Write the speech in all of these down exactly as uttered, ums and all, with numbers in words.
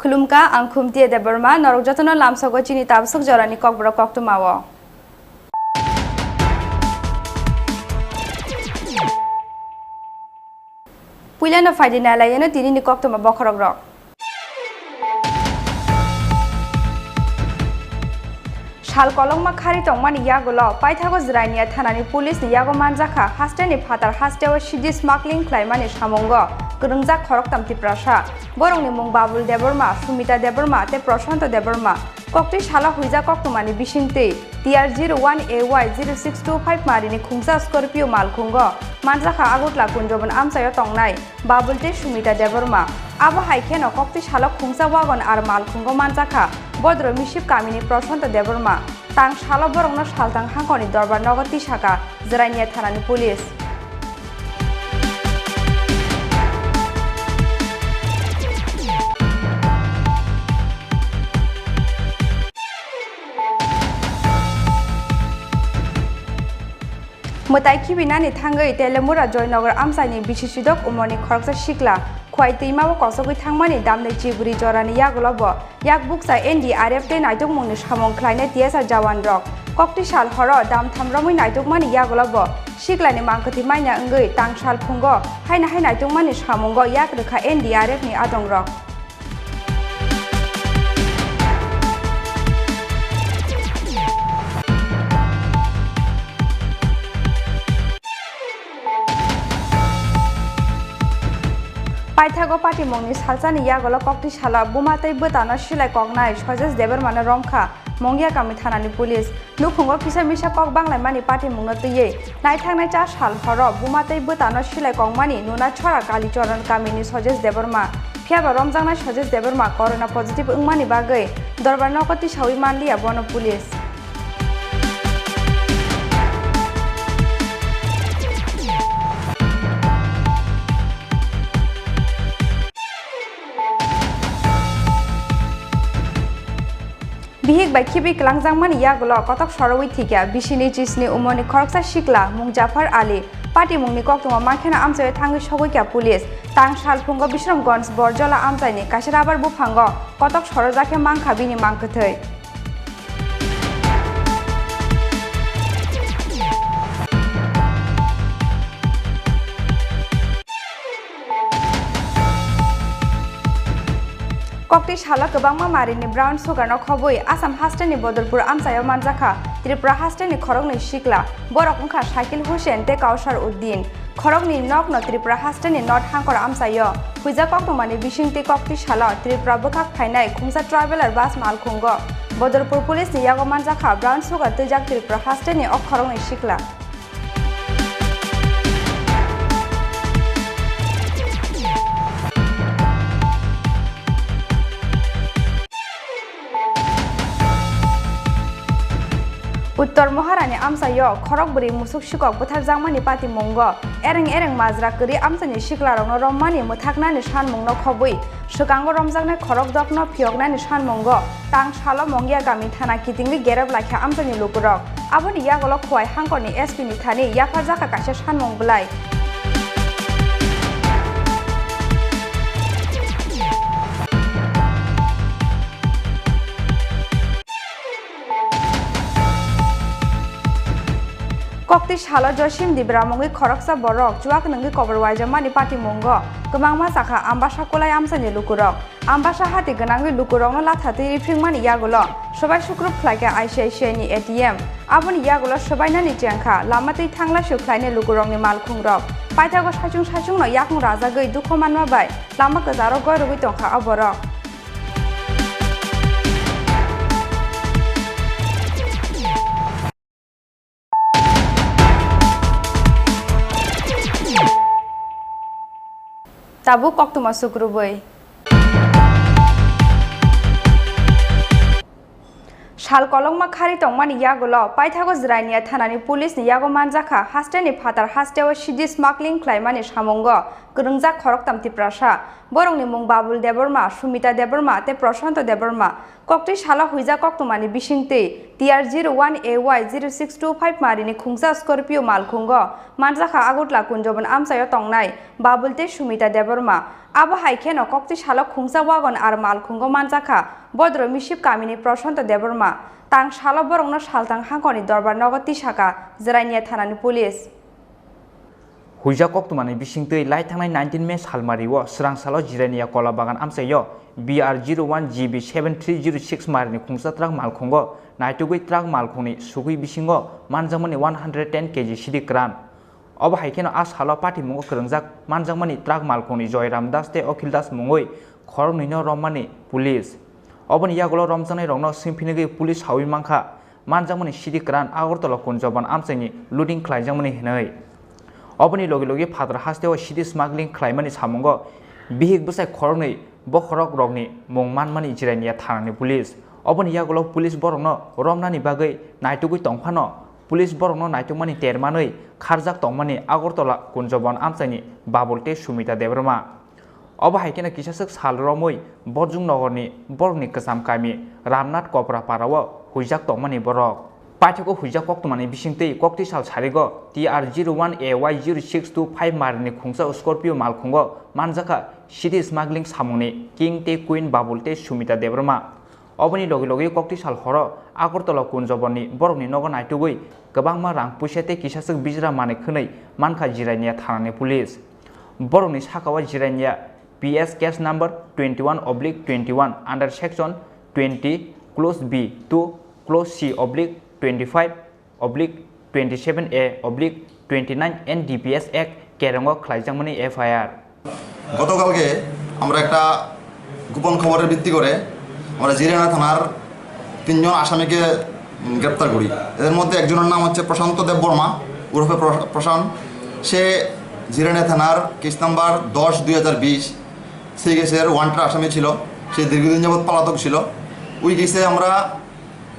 Khulumkha, ang Khumtiya Debbarma, norok jotono lamsogo chini tabswk jorani kokborok koktwmao. Puilano phaidi nailaiyano tinini koktwma bokhorokrok. Sal kolokma khari tongmani yagulo paithago Jirania thanani police ni yago manjakha, hasteni phatar hasteo sidi smuggling khlaimani samungo kwrwngjak khoroktham Tiprasa. Borokni mung Babul Debbarma, Sumita Debbarma tei Prashanto Debbarma. Kokti salo huijak koktwmani bisingtwi T R zero one A Y zero six two five marini khungsa Scorpio malkhungo manjakha Agartala Kunjobon amchaio tongnai Babul tei Sumita Debbarma. Abo hai kheno kokti salo khungsa wagon R malkhungo manjakha Bodro Misip kamini Prashanto Debbarma. Tang salo borokno salthang hangkoni dorbar nogo tisaka Jirania thanani police. Mwtai khibinani thangwi Telemura Joynagar amchaini bisi sidok umorni khoroksa sikla Khwai twimao kosogwi thangmani damni chibri jorani yagulobo yak bukcha N D R F tei naitokmungni samung khlainai T S R jawanrok. Kokti sal horo damtham romwi naitokmani yagulobo siklani mangkwthwi maina wngwi tang sal phungo haino hai naitokmani samungo yak rwkha N D R F ni adongrok. Paithago patimungni salsani yagulo kokti salo buma tei bwtano silai koknai Sojesh Debbarmano romkha Mongia kami thanani police. Nukhungo kisa misa kok banglaimani patimungno twiwi naithaknai cha sal horo buma tei bwtano silai kokmani nuna chora Kalichoron kamini Sojesh Debbarma. Phiyaba romjaknai Sojesh Debbarma corona positive wngmani bagwi dorbar nogo tisawi manliya bono police. Bihik bai khibi kwlangjakmani yagulo kotok sorowi thikya bisini chisni umorni khoroksa sikla mung Jafar Ali. Patimungni koktwma mankheno amchaio thangwi sogwikya police. Tang salphungo Bisramganj Borjola amchaini kaisa rabar buphango kotok sorojakhe mankha bini mangkwthwi. Kokti salo kwbangma marini brown sugar no khobwi Assam hasteni Bodolpur amchaio manjakha Tripura hasteni khoroknwi sikla, borok wngkha Shakil Hussain tei Kausar Uddin. Khoroknwi nokno Tripura hasteni North Hangkor amchaio huijak koktwmani bisingtwi kokti salo Tripura bwkhak phainai khungsa traveller bus malkhungo Bodolpur police ni yago manjakha brown sugar twijak Tripura hasteni o khoroknwi sikla. Uttor Moharani amchaio khorok bwrwi musuk sikok butharjakmani patimungo ereng ereng majra kwrwi amchaini siklarokno rommani mwthaknani sanmungno khobwi swkango romjaknai khorok dokno phiyoknani sanmungo tang salo Mongia kami thana kitingwi gerep laikha amchaini lukurok. Aboni yagulo Khowai hangkorni S P ni thani yapharjakha kaisa sanmung bwlai. Kokti salo Joysim Dibra mungwi khoroksa borok chuak nungwi kobor waijamani patimungo kwbangma chakha Ambasa Kulai amchaini lukurok. Ambasa hati gwnangwi lukurokno latha twi riphringmani yagulo swbai sukrup khlaikha I C I C I ni A T M. Aboni yagulo swbainani chengkha lama twi thangla swi khlainai lukurokni malkhungrok. Paithago saichung saichungno yakung rajagwi dukho manma bai lama kwcharo goirogwi tongkha o borok. Tabuk koktwma sukrubwi. Sal kolokma khari tongmani yagulo paithago Jirania thanani police ni yago manjakha hasteni phatar hasteo sidi smuggling khlaimani samungo kwrwngjak khoroktham Tiprasa. Borokni mung Babul Debbarma, Sumita Debbarma tei Prashanto Debbarma. Koktwi salo huijak koktwmani bisingtwi T R zero one A Y zero six two five marini khungsa Scorpio malkhungo manjakha Agartala Kunjobon amchaio tongnai Babul tei Sumita Debbarma. Abo hai kheno koktwi salo khungsa wagon R malkhungo manjakha Bodro Misip kamini Prashanto Debbarma. Tang salo borokno saltang hangkoni dorbar nogo tisaka Jirania thanani police. Huijak koktwmani bisingtwi lai thangnai nineteen May salmario swrang salo Jirania Kola Bagan amchaio B R zero one G B seven three zero six marini khungsa truck malkhungo naitugwi truck malkhungni sugwi bisingo manjakmani one hundred ten K G sidi kwran. Obo hai kheno a salo patimungo kwrwngjak manjakmani truck malkhungni Joyram Das tei Akhil Das mungwi khoroknwino romani police. Oboni yagulo romjaknairokno swngphinigwi police saui mankha. Manjakmani sidi kwran Agartala Kunjobon amchaini looting khlaijakmani hwnwi. Oboni logi logi Phatar hasteo sidi smuggling khlaimani samungo bihik bwsai khoroknwi bokhorokrokni mung manmani Jirania thanani police. Oboni yagulo police borokno romnani bagwi naitugwi tongphano police borokno naitukmani termanwi kharjak tongmani Agartala Kunjobon amchaini Babul tei Sumita Debbarma. Obo hai kheno kisaswk sal romwi Borjung nogorni borokni kwcham kami Ramnath Kopra parao huijak tongmani borok. Paithago huijak koktwmani bisingtwi koktwi sal sarigo T R zero one A Y zero six two five marini khungsa Scorpio malkhungo manjakha city smuggling samungni King tei Queen Babul tei Sumita Debbarma. Oboni logi logi koktwi sal horo Agartala Kunjobonni borokni nogo naitugwi kwbangma rang puisa tei kisaswk bijra manwi khwnwi mankha Jirania thanani police. Borokni sakao Jirania P S case number twenty one oblique twenty one under section twenty clause B two clause C oblique twenty five oblique twenty seven A oblique twenty nine N D P S Act kerongo khlaijakmani F I R. গতকালকে আমরা একটা গোপন খবরের ভিত্তি করে আমরা জিরানা থানার তিনজন আসামিকে, উম, গ্রেপ্তার করি। এদের মধ্যে একজনের নাম হচ্ছে প্রশান্ত দেববর্মা, ওরফে প্র-, প্রশান্ত। সে জিরানা থানার কেস নাম্বার দশ দুই হাজার বিশ, সেই কেসের ওয়ান্টেড আসামি ছিল। সে দীর্ঘদিন যাবৎ পলাতক ছিল। ওই কেসে আমরা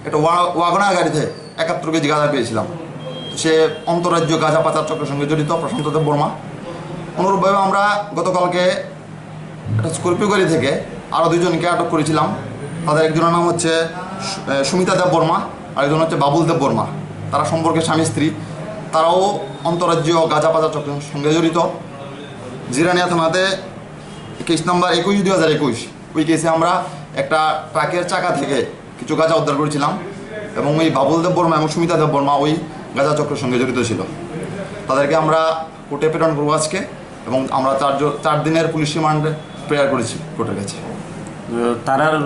একটা ওয়া-, ওয়াগনার গাড়িতে একাত্তর কেজি গাঁজা পেয়েছিলাম। সে অন্তরাজ্য গাঁজা পাচার চক্রের সঙ্গে জড়িত প্রশান্ত দেববর্মা। অনুরূপভাবে আমরা গতকালকে একটা স্করপিও গাড়ি থেকে আরও দুইজনকে আটক করেছিলাম। তাদের একজনের নাম হচ্ছে সু-, এ, সুমিতা দেববর্মা, আরেকজন হচ্ছে বাবুল দেববর্মা। তারা সম্পর্কে স্বামী স্ত্রী। তারাও অন্তরাজ্য গাঁজা পাচার চক্রের সঙ্গে জড়িত। জিরানিয়া থানাতে কেস নাম্বার একুশ দুই হাজার একুশ, ওই কেসে আমরা একটা ট্রাকের চাকা থেকে কিছু গাঁজা উদ্ধার করেছিলাম এবং ওই বাবুল দেববর্মা এবং সুমিতা দেববর্মা ওই গাঁজা চক্রের সঙ্গে জড়িত ছিল। তাদেরকে আমরা কোর্টে প্রেরণ করবো আজকে এবং আমরা চার জ-, চার দিনের পুলিশ রিমান্ড প্রেয়ার করেছি কোর্টের কাছে। আহ, তারার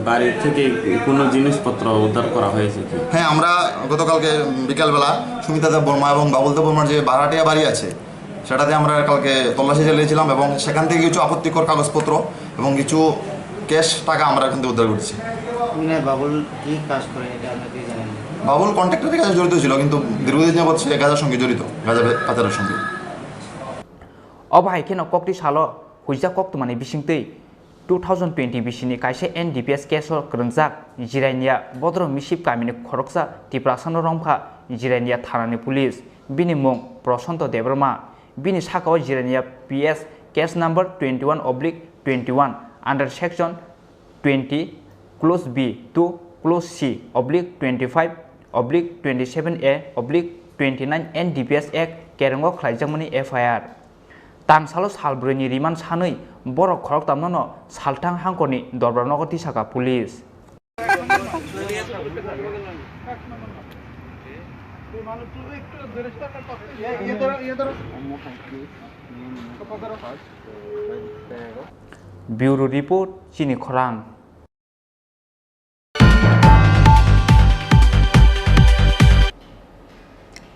বাড়ি থেকে কোনো জিনিসপত্র উদ্ধার করা হয়েছে কি? হ্যাঁ, আমরা গতকালকে বিকালবেলা সুমিতা দেববর্মা এবং বাবুল দেববর্মার যে ভাড়াটিয়া বাড়ি আছে, সেটাতে আমরা কালকে তল্লাশি চালিয়েছিলাম এবং সেখান থেকে কিছু আপত্তিকর কাগজপত্র এবং কিছু ক্যাশ টাকা আমরা এখান থেকে উদ্ধার করেছি। মানে বাবুল কি কাজ করে এটা আপনি কি জানেন? বাবুল কন্ট্রাক্টরের কাছে জড়িত ছিল, কিন্তু দীর্ঘদিন যাবৎ সে গাঁজার সঙ্গে জড়িত, গাঁজা বে-, পাচারের সঙ্গে। Obo hai kheno kokti salo huijak koktwmani bisingtwi two thousand twenty bisini kaisa N D P S case o kwrwngjak Jirania Bodro Misip kamini khoroksa Tiprasano romkha Jirania thanani police. Bini mung Prosonto Debbarma. Bini sakao Jirania P S case number twenty one oblique twenty one under section twenty clause B two clause C oblique twenty five oblique twenty seven A oblique twenty nine N D P S Act kerongo khlaijakmani F I R. Tangsalo sal brwi ni remand sanwi borok khoroktamno no salthang hangkorni dorbar nogo tisaka police. Bureau Report, Chini Khorang.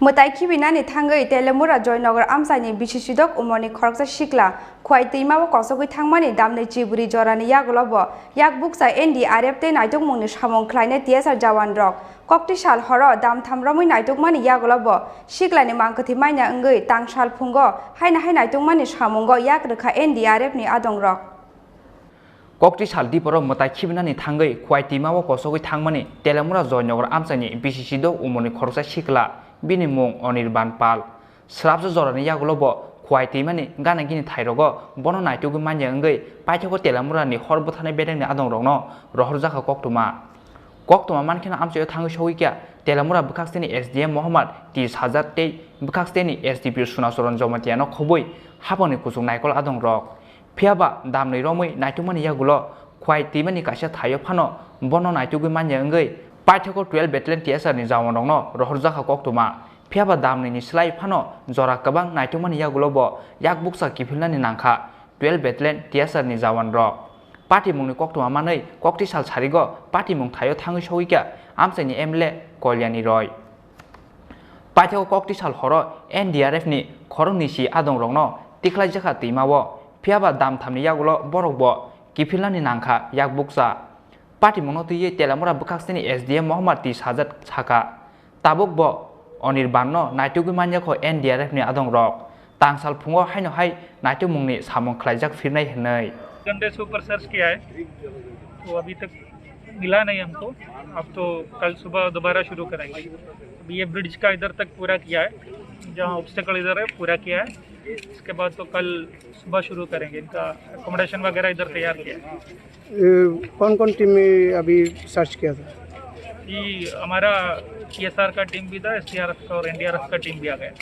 Mwtai khibinani thangwi Telemura Joynagar amchaini bisi sidok umorni khoroksa sikla Khwai twima o kosogwi thangmani damni chiburi jorani yagulo bo yak bukcha N D R F tei naitukmungni samung khlainai T S R jawan rok. Kokti sal horo damtham romwi naitukmani yagulo bo siklani mangkwthwi maina wngwi tangsal phungo haino hai naitukmani samungo yak rwkha N D R F ni adongrok. Kokti sal diporo mwtai khibinani thangwi Khwai twima o kosogwi thangmani Telemura Joynagar amchaini bisi sidok umorni khoroksa sikla, bini mung Anirban Pal. Srapsa jorani yagulo bo Kuai twimani gana gini thairogo bono naitugwi manya wngwi paithago Telamurani hor bwtharnai bedekni adongrokno rohorjakha koktwma. Koktwma mankheno amchaio thangwi sogwi kha Telamura bwkhakseni S D M Mohammad T Sajat tei bwkhakseni S D P O Sunachoron Jomatiano khobwi hapangni kuchuk naikol adongrok. Phiyaba damnwi romwi naitukmani yagulo Khwai twimani kaisa thaio phano bono naitugwi manya wngwi paithago twelve Battalion T S R ni jawanrokno rohorjakha koktwma. Phiyaba damnwini slai phano jora kwbang naitukmani yagulo bo yak bukcha kiphilnani nangkha twelve Battalion T S R ni jawanrok. Patimungni koktwma manwi kokti sal sarigo patimung thaio thangwi sogwi kha amchaini M L A Kolyani Roy. Paithago kokti sal horo N D R F ni khoroknwi si adongrokno tikhlaijakha twimao, phiyaba damthamni yagulo borokbo kiphilnani nangkha yak bukcha. Patimungno twiwi Telamura bwkhakseni S D M Mohammad T Sajat sakha, tabuk bo Anirbanno naitugwi manyakho N D R F ni adongrok. Tangsal phungo haino hai naitukmungni samung khlaijak phirnai hwnwi. घंटे से ऊपर सर्च किया है, तो अभी तक मिला नहीं हमको। अब तो कल सुबह दोबारा शुरू करेंगे। अभी ये ब्रिज का इधर तक पूरा किया है, जहाँ ऑब्स्टेकल इधर है पूरा किया है, इसके बाद तो कल सुबह शुरू करेंगे। इनका एकोमोडेशन वगैरह इधर तैयार किया है। कौन कौन टीम में अभी सर्च किया था? ये हमारा टीएसआर का टीम भी था, एसडीआरएफ का और एनडीआरएफ का टीम भी आ गया।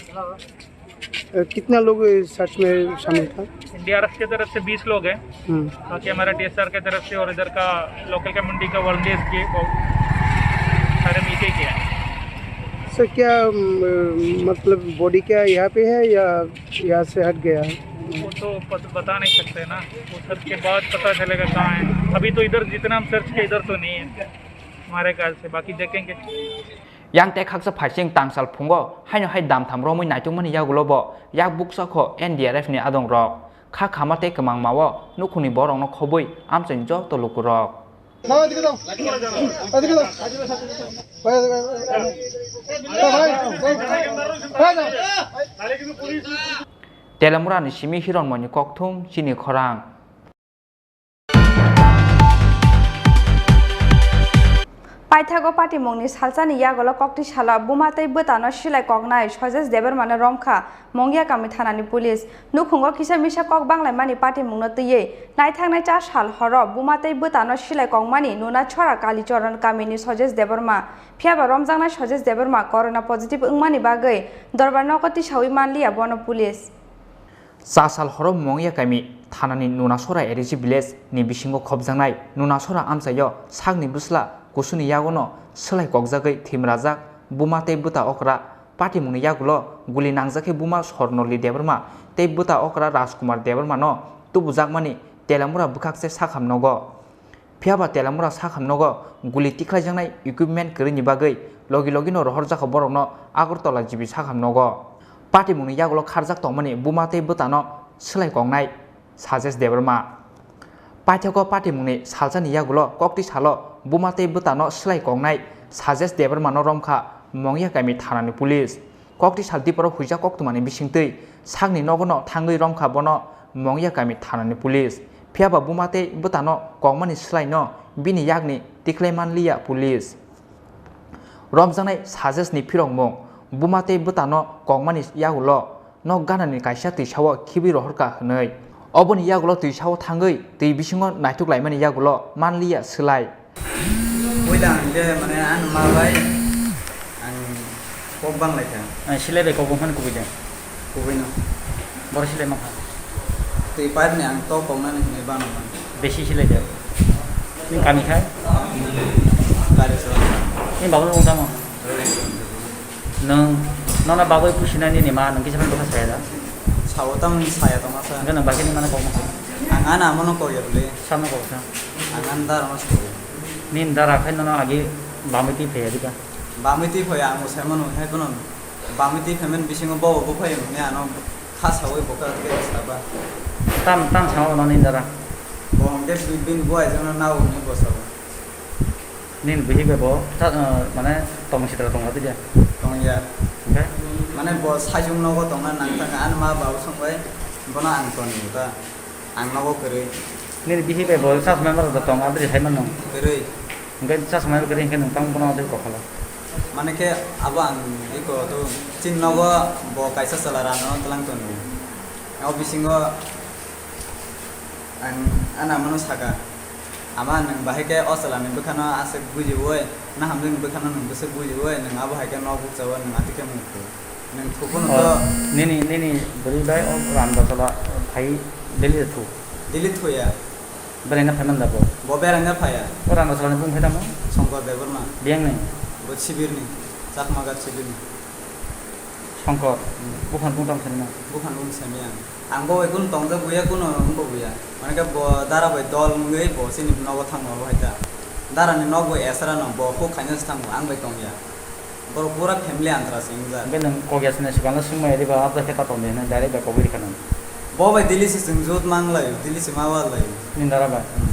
कितना लोग सर्च में शामिल था? एनडीआरएफ की तरफ से बीस लोग हैं। हम्म। बाकी हमारा टीएसआर की तरफ से और इधर का लोकल कम्युनिटी का वॉलंटियर्स के सारे मिलके किया है। सर, क्या मतलब बॉडी क्या यहाँ पे है या यहाँ से हट गया है? वो तो बता नहीं सकते ना, वो सब के बाद पता चलेगा कहाँ है। अभी तो इधर जितना हम सर्च किए इधर तो नहीं है हमारे ख्याल से, बाकी देखेंगे। Yang tei khaksa phaising tangsal phungo haino hai damtham romwi naitukmani yagulo bo yak buksa kho N D R F ni adongrok. Kha khama tei kwmangmao nukhungni borokno khobwi amchaini joto lukurok. Telamurani simi Hironmoini kokthum chini khorang. Paithago patimungni salsani yagulo kokti salo buma tei bwtano silai koknai Sojesh Debbarmano romkha Mongya kami thanani police. Nukhungo kisa misa kok banglaimani patimungno twiwi naithaknai cha sal horo buma tei bwtano silai kokmani nuna chora Kalichoron kamini Sojesh Debbarma. Phiyaba romjaknai Sojesh Debbarma corona positive wngmani bagwi dorbar nogo tisawi manliya bono police. Cha sal horo Mongya kami thanani Nunasora A D C village ni bisingo khopjaknai Nunasora amchaio sakni bwsla kusuni yagono swlai kokjagwi thwimrajak buma tei bwta okra. Patimungni yagulo guli nangjak khe buma Sornoli Debbarma tei bwta okra Rajkumar Debbarmano tubujakmani Telamura bwkhakse sakham nogo. Phiyaba Telamura sakham nogo guli tikhlaijaknai equipment kwrwini bagwi logi logino rohorjakha borokno Agartala G B sakham nogo. Patimungni yagulo kharjak tongmani buma tei bwtano swlai koknai Sajesh Debbarma. Paithago patimungni salsani yagulo kokti salo buma tei bwtano swlai koknai Sajesh Debbarmano romkha Mongya kami thanani police. Kokti sal diporo huijak koktwmani bisingtwi sakni nogono thangwi romkha bono Mongya kami thanani police. Phiyaba buma tei bwtano kokmani swlaino bini yakni tikhlai manliya police. Romjaknai Sajeshni phirokmung buma tei bwtano kokmani yagulo nok ganani kaisa twisao khibwi rohorkha hwnwi. Oboni yagulo twisao thangwi twi bisingo naithok laimani yagulo manliya swlai. Puila ang khe mane ani ma bai ang kok bang lai kha. Ang silai bai kok bang phano kubui de. Kubui no. Boro silai ma kha. Twi pipe ni ang to kok nani hinwi bang no. Besi silai de. Ni kami khai? Kari so. Ni babu wng tamo? Nwng, nono bagwi pusinani ni ma, nwng kisa phano bwkha saya da? Sao tamo saya tongma sa. Hwnkhe nwng bagwi ni mano kok ma sa? Ang ani amo no kok ya bwle. Samno kok sa? Ang ani dara no kok ya. Nini dara khai nono agi bamwi twi phaiya dika? Bamwi twi phaiya, ang bo sai mano hai bono. Bamwi twi phaimani bisingo bobo bo phai mani ano kha sawi bo kha tei saba. Tam, tam sao no nini dara? Bo hwnkhe bini buai jono nao ni bo sao. Nini bihik bai bo ta, eh, mane tong sitra tong rwdi de? Tong ya. Hwnkhe? Mane bo sajwk nogo tongna nang thang ani ma babu song bai bono ang toni ta. Ang nogo kwrwi. Nini bihik bai bo chasma bai rwdi tong abri sai mano? Kwrwi. Hwnkhe chasma bai kwrwi hwnkhe nwng tamo bono abri kok khala? Mane khe abo ang iko to chini nogo bo kaisa chwla rano tlang toni. O bisingo ang ani amano saka, "Ama, nwng bahai khe o chwlani bwkhano aswk bujiui, na hamjakni bwkhano nwng bwswk bujiui, nwng abo hai khe nok bukchao, nwng atwi khe mung thu. Nwng thuphano O, to." Nini, nini bwrwi bai o Ram Dachwla phai Delhi de thu. Delhi thuya. Beraina phai man da bo? Bo beraina phaiya. O Ram Dachwlani bung phai tamo? Shankar Debbarma. Biyang ni? Bo Sibirni, Chakma Ghat Sibirni. Shankar, Hmm. Buphang bung tamo sani na? Buphang bung sani ang. Ang bo bai kunu tongjak buya, kunu wng bo buya. Mane khe bo dara bai dol wngwi bo chini nogo thangma bo hai ta. Dara ni nok bo esra no, bo huk khaina se thango, ang bai tongya. Borok pura family antra se wngjak. Hwnkhe nwng kok ya sini swkang no swngmaya diba, abo khe ta tong di hwnwi direct bai kogwi rikha nwng. Bo bai Delhi se chwng jut mang lai, Delhi se ma wa lai. Nini dara bai? Hmm.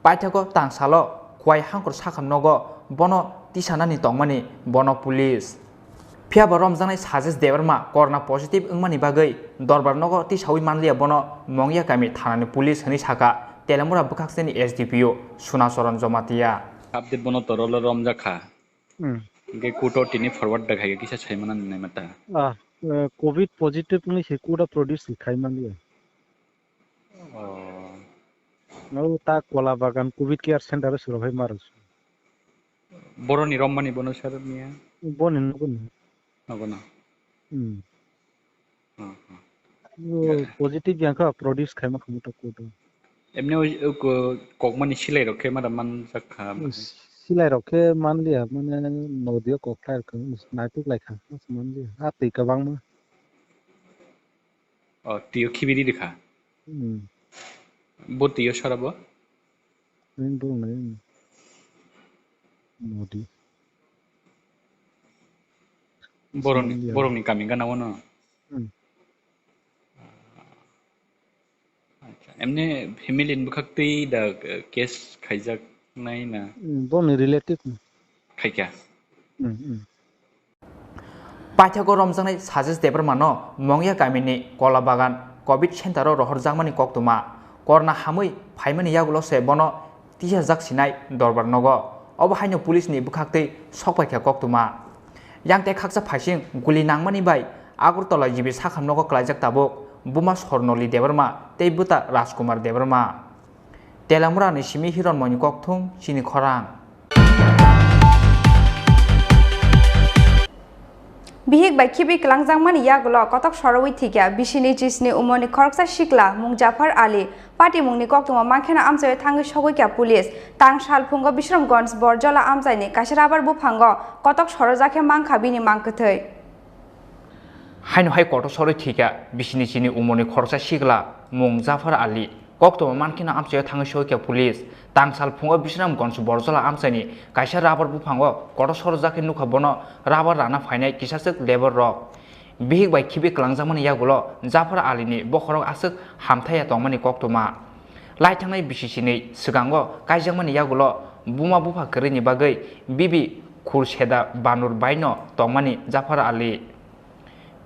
Paithago tang salo Khowai Hangkhor sakham nogo bono tisanani tongmani bono police. Phiya bo romjaknai Sajesh Debbarma corona positive wngmani bagwi dorbar nogo tisaui manliya bono Mongya kami thanani police hwnwi saka Telamura bwkhakseni S D P O Sunacharan Jamatia. Update bono torolo romjak kha. Hmm. Hwnkhe court o tini forward da khai kisa sai mano nai mata. Ah, eh, covid positive wngwi se court o produce khai manliya. Oh. Abo ta Kola Bagan covid care center o se rw phai ma rw. Boroni romani bono sir miya? Boni nogo ni. Nogo no? Hmm. Hmm, hmm. Bo positive yang kha produce khai ma khamu ta court o. Emne o, o ko-, kokmani silai rok khe mada man jak kha. Hmm, silai rok khe man liya, mane nodi o kok khlai rok khe naituk lai kha, man liya. A twi kwbangma. O, twi o khibiri rikha. Hmm. Bo twi o sara bo? Nini borok nai, hmm. Modi. Borokni, Somalia. Borokni kami gana wano? Hmm. Acha, emne family ni bwkhak twi da, eh, case khaijak nai na? Hmm, boni relative ni. Khaikha? Hmm, hmm. Paithago romjaknai Sajesh Debbarmano Mongya kamini Kola Bagan covid center-o rohorjakmani koktwma. Korna hamwi phaimani yagulo se bono tisajak sinai dorbar nogo. Obo haino police ni bwkhaktwi sokpaikha koktwma. Yang tei khaksa phaising guli nangmani bai Agartala G B sakham nogo klaijak tabuk buma Sornoli Debbarma tei bwta Rajkumar Debbarma. Telamura ni simi Hironmoyni kokthum chini khorang. Bihik bai khibi kwlangjakmani yagulo kotok sorowi thikya bisini chisni umorni khoroksa sikla mung Jafar Ali patimungni koktwma mankheno amchaio thangwi sogwikya police. Tang salphungo Bisramganj Borjola amchaini kaisa rabar buphango kotok sorojakhe mankha bini mangkwthwi. Haino hai kotor sorwi thwikha bisini chini umorni khoroksa sikla mung Jafar Ali. Koktwma mankheno amchaio thangwi sogwikha police. Tangsal phungo Bisramganj Borjola amchaini kaisa rabar buphango kotor sorojakhe nukha bono rabar rana phainai kisaswk labour rok. Bihik bai khibi kwlangjakmani yagulo Jafar Alini bokhorok aswk hamthaiya tongmani koktwma. Lai thangnai bisi sinwi swkango kaijakmani yagulo buma bupha kwrwini bagwi bibi khul seda banur baino tongmani Jafar Ali.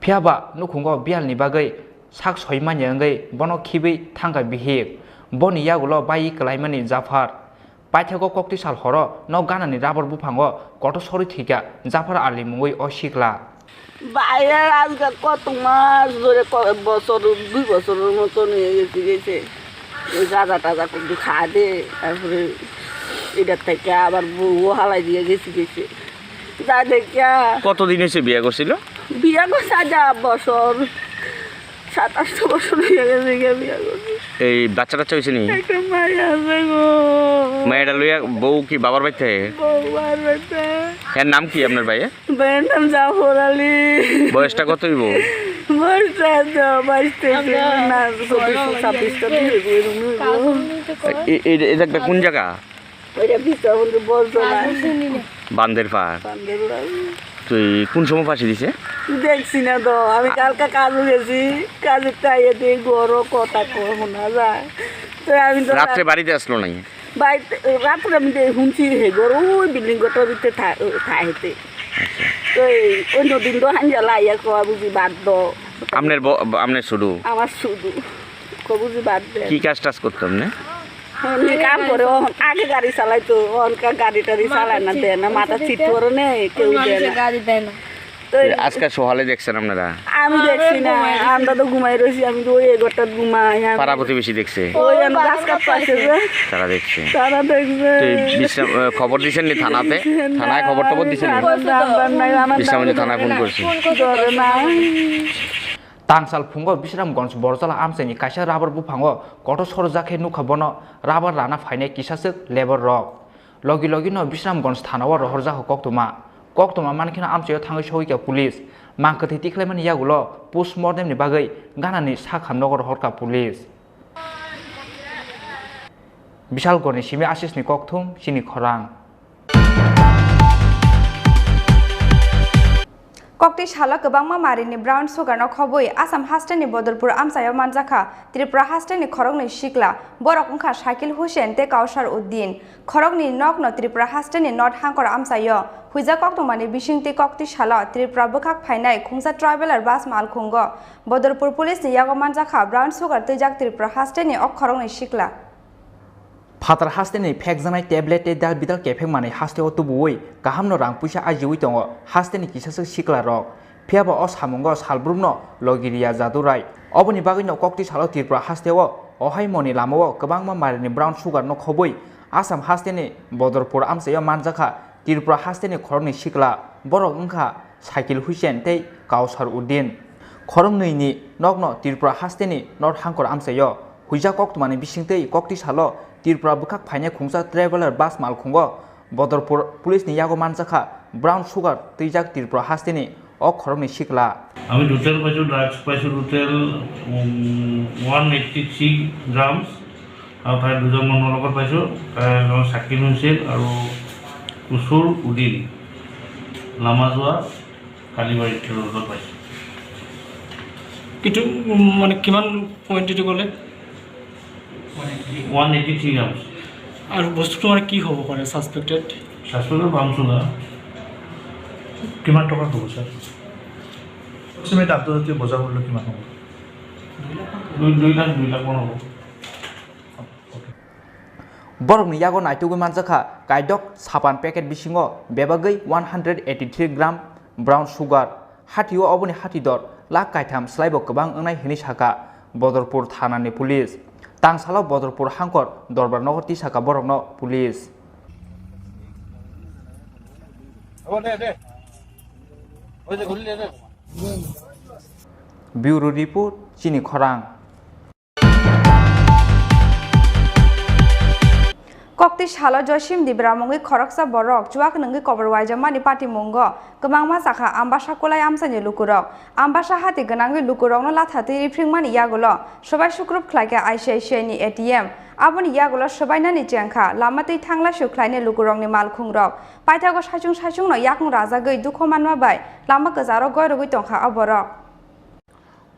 Phiyaba nukhungo biyalni bagwi sak soi manya wngwi bono khibwi thangkha bihik. Boni yagulo baiwi kwlaimani Jafar. Paithago koktwi sal horo nok ganani rabar buphango kotor sorwi thwikha Jafar Ali mungwi o sikla. Bayar ajkal kotongma jore ko-, bosor, dui bosor moton gesi gesi. Gaja taja kudu kha de, tarpore eta theke abar bou halai diye gesi gesi. Ja dekya. কতদিন হয়েছে বিয়ে করছিল? বিয়া করছে আজ বছর, সাত আট বছর হয়ে গেছে গিয়া বিয়া করছে। এই বাচ্চা টাচ্চা হয়েছে নি? একটা মাই আছে গো। মায়েরা লইয়া বউ কি বাবার বাড়িতে? বউ আর বাচ্চা। এর নাম কি আপনার ভাইয়ের? ভাইয়ের নাম জাফর আলী। বয়সটা কত হইব? বয়সটা তো বাইশ তেইশ হইব না, চব্বিশ ছাব্বিশটা দিয়ে হইব, এরকম হইব। এ-, এ-, এটা একটা কোন জায়গা? ওইটা ভিতরে বলতো না। বান্দের পাড়। বান্দের পাড়। তুই কোন সময় ফাঁসি দিছে? দেখছি না তো, আমি কালকে কাজে গেছি, কাজের টাইমে দিয়ে ঘরও কথা কয় শোনা যায়। তো আমি তো রাত্রে বাড়িতে আসলো নাই? বাড়িতে, রাত্রে আমি তো শুনছি হে ঘর ওই বিল্ডিং ঘরটার ভিতরে থা-, থাকেতে। তো এই অন্য দিন তো হাঞ্জালা আইয়া কওয়া বুঝি বাদ দাও। আপনার ব-, আপনার শুধু? আমার শুধু। কবুজি বাদ দেন। কি কাজ টাজ করতো আপনি? উনি কাম করে, ও আগে গাড়ি চালাইতো, অনকা গাড়ি টাড়ি চালায় না, দেয় না, মাথা চিট করে নেই, কেউ দেয় না। গাড়ি দেয় না। আজকে সকালে দেখছেন আপনারা? আমি দেখছি না, আমরা তো ঘুমাই রয়েছি, আমি তো ওই এগারোটার ঘুমাই। আমি পাড়া প্রতিবেশী দেখছে? ওই আমি গাছ কাটতে আসে যে। তারা দেখছে? তারা দেখছে। তো এই বিশ্রাম, আহ, খবর দিছেন নি থানাতে? থানায় খবর টবর দিছেন নি? আমার নাম্বার নাই, আমার বিশ্রামগঞ্জ নাম্বার থানায় ফোন নাই। করছে। ধরে না। Tangsal phungo Bisramganj Borjala amchaini kaisa rubber buphango kotor sorjak khe nukha bono rubber rana phainai kisaswk labour rok. Logi logi no Bisramganj thana o rohorjak koktwma. Koktwma mankheno amchaio thangwi sogwi kha police. Mang kwthwi tikhlaimani yagulo post mortem ni bagwi ganani sakhamnogo rohorkha police. Bishalgarh ni simi Ashish ni kokthum chini khorang. Kokti salo kwbangma marini brown sugar no khobwi Assam haste ni Bodorpur amchaio manjakha Tripura haste ni khoroknwi sikla, borok wngkha Shakil Hussain tei Kausar Uddin. Khoroknwi nokno Tripura haste ni North Hangkor amchaio huijak koktwmani bisingtwi kokti salo Tripura bwkhak phainai khungsa traveller bus malkhungo Bodorpur police ni yago manjakha brown sugar twijak Tripura haste ni o khoroknwi sikla. Phatar haste ni phekjaknai tablet tei dal bidal kephek manwi hasteo tubuwi kahamno rang puisa ajiwi tongo haste ni kisaswk sikla rok. Phiyaba o samungo salbrumno logi riya Jadu Rai. Oboni bagwino kokti salo Tripura hasteo ohai moni lamao kwbangma marini brown sugar no khobwi Assam haste ni Bodorpur amchaio manjakha Tripura haste ni khoroknwi sikla, borok wngkha Shakil Hussain tei Kausar Uddin. Khoroknwi ni nokno Tripura haste ni North Hangkor amchaio huijak koktwmani bisingtwi kokti salo Tripura bwkhak phainai khungsa traveller bus malkhungo Bodorpur police ni yago manjakha brown sugar twijak Tripura haste ni o khoroknwi sikla. আমি টোটেল পাইছোঁ, ড্ৰাগছ পাইছোঁ টোটেল, উম, one eighty three grams. আৰু তাৰে দুজন মানুহৰ লগত পাইছোঁ, তাৰে এজন চাকিল হুছেইন আৰু কুচুৰ উদিন, লামাজোৱা কালিবাৰী ৰোডত পাইছোঁ। এইটো, উম, মানে কিমান কোৱান্টিটি ক'লে? One eighty three grams. আৰু বস্তুটো মানে কি হ'ব পাৰে ছাছপেক্টেড? Suspected brown sugar. কিমান টকা হ'ব ছাৰ? এপ্ৰক্সিমেট আন্তৰ্জাতিক বজাৰ মূল্য কিমান হ'ব? দুই, দুই লাখ, দুই লাখ মান হ'ব। Borokni yago naitugwi manjakha kaidok sapan packet bisingo bebagwi one hundred eighty three gram brown sugar. Hatio oboni hati dor lakh kaitham slaibo kwbang wngnai hwnwi sakha Bodorpur thanani police. Tangsalo Bodorpur hangkor dorbar nogo tisakha borokno police. Bureau report, chini khorang. Kokti salo Joysim Dibra mungwi khoroksa borok chuak nwngwi kobor waijakmani patimungo kwbangma chakha Ambasa Kulai amchaini lukurok. Ambasa hati gwnangwi lukurokno lathatwi riphringmani yagulo swbai sukrup khlaikha I C I C I ni A T M. Aboni yagulo swbainani chengkha lama twi thanglaisu khlainai lukurokni malkhungrok. Paithago saichung saichungno yakung rajagwi dukhu manma bai lama kwcharo goirogwi tongkha o borok.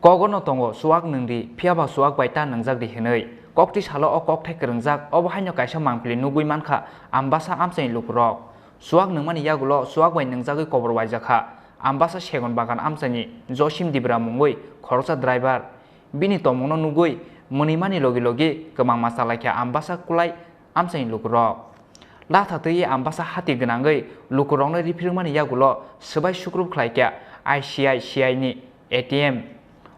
Kogono tongo, chuak nwngdi, phiyaba chuak bai ta nwngjak di hwnwi. Kokti salo o kokthai kwrwngjak, obo haino kaisa mangpili nugwi mankha Ambasa amchaini lukurok. Chuak nwngmani yagulo chuak bai nwngjagwi kobor waijakha Ambasa Segon Bagan amchaini Josim Dibra mungwi khoroksa driver. Bini tongmungno nugwi mwnwimani logi logi kwmangma chalaikha Ambasa Kulai amchaini lukurok. Latha twiwi Ambasa hati gwnangwi lukurokno riphirwngmani yagulo swbai sukrup khlaikha I C I C I ni A T M.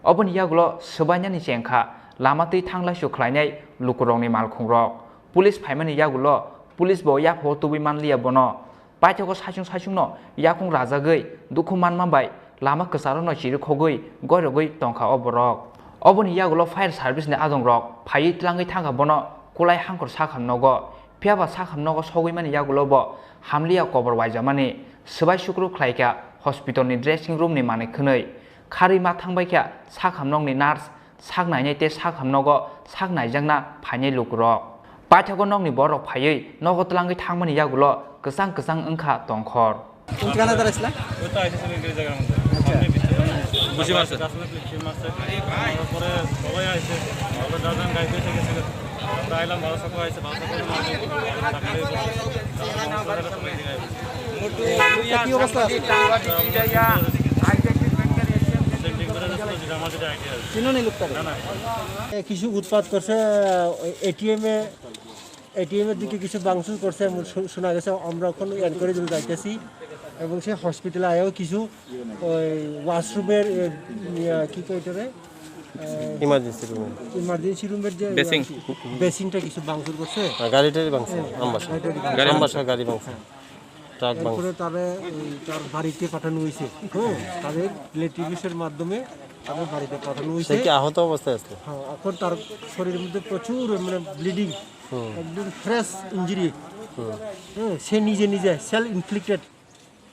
Oboni yagulo swbainani chengkha lama twi thanglaisu khlainai lukurokni malkhungrok. Police phaimani yagulo police bo yaphao tubui manliya bono. Paithago saichung saichungno yakung rajagwi dukhu manma bai lama kwcharokno chirikhogwi goirogwi tongkha o borok. Oboni yagulo fire service ni adongrok phaiwi tlangwi thangkha bono Kulai hangkor sakham nogo. Phiyaba sakham nogo sogwi mani yagulo bo hamliya kobor waijakmani swbai sukru khlaikha hospital ni dressing room ni manwi khwnwi. Kharwi ma thangbaikha sakham nokni nurse sak nainai tei sakham nogo sak naijakna phainai lukurok. Paithago nokni borok phaiwi nogo tlangwi thangmani yagulo kwchang kwchang wngkha tongkhor. কোন ঠিকানা দাঁড়াইছিলা? ওই তো আইসি seventy three জায়গার মধ্যে। আচ্ছা। সামনে বৃষ্টি হচ্ছে। বুঝি মারছে। গাছ মধ্যে বৃষ্টি মারছে। তারপরে সবাই আইছে। তারপরে যা যা গাড়ি এসে গেছে। আমরা আইলাম বারোশো করে আইছে, বারোশো করে মারছে। তারপরে বলছে, তারপরে বংশ ধরে সবাই এদিকে আইছে। এটা কি অবস্থা আছে? সেন্টিং করে যাচ্ছে, যেটা আমার যেটা আইডিয়া আছে। চিনো নি লোকটাকে? না, না। এ, কিছু উৎপাত করছে, এটিএম এ, এটিএম এর দিকে কিছু ভাঙচুর করছে, এমন শু-, শোনা গেছে। আমরা এখন এনকোয়ারি জন্য যাইতেছি। এবং সে হসপিটালে আয়াও কিছু ওই ওয়াশরুমের, এ, ইয়া, কি কয় এটারে? এ, ইমার্জেন্সি রুমে। ইমার্জেন্সি রুমের যে বেসিং। বেসিংটা কিছু ভাঙচুর করছে। হ্যাঁ, গাড়িটারই ভাঙছে, হ্যাঁ, আমবাসা। গাড়িটারই ভাঙছে। গাড়ি আমবাসা গাড়ি ভাঙছে। হ্যাঁ। ট্রাক এরপরে ভাঙছে। তারে ওই তার বাড়িতে পাঠানো হয়েছে। হ্যাঁ, তাদের রিলেটিভসের মাধ্যমে তাদের বাড়িতে পাঠানো হয়েছে। সে কি আহত অবস্থায় আছে? হ্যাঁ, এখন তার শরীরের মধ্যে প্রচুর মানে ব্লিডিং, হুম। একদম ফ্রেশ ইনজুরি। হুম। হ্যাঁ, সে নিজে নিজে সেলফ ইনফ্লিক্টেড।